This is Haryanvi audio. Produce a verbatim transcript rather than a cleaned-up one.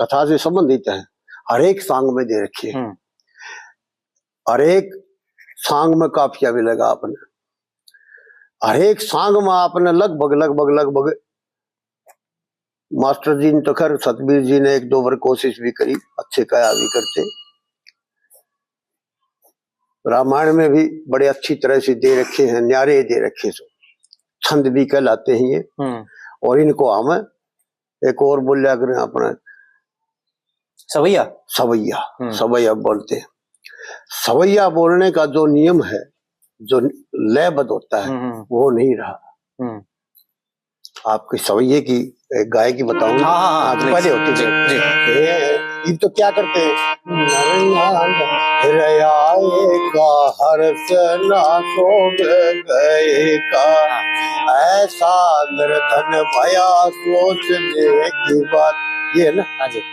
कथा से संबंधित है, हर एक सांग में दे रखी है। हम्म। हर एक सांग में काफिया मिलेगा आपने, हर एक सांग में आपने लगभग, लगभग, लगभग, मास्टर जी ने तो खैर, सतबीर जी ने एक दो बार कोशिश भी करी, अच्छे कहा भी करते। रामायण में भी बड़े अच्छी तरह से दे रखे हैं, न्यारे दे रखे सो, छंद भी कहलाते हैं ये। हम्म। और इनको हम एक और बोलिया करें अपने सवैया। सवैया, हम्म। सवैया बोलते हैं। सवैया बोलने का जो नियम है, जो लयबद्ध होता है, हम्म, हम्म। वो नहीं रहा। हम्म। आपके सवैये की, एक गाय की बताऊं। हाँ, हाँ, हाँ, आज please। पहले होती थी। जी, जी। ये, ये तो क्या करते हैं? हरियाए का हर्ष ना सोग गए का, ऐसा निर्धन भया सोचने की बात। ये है ना? हाँ जी।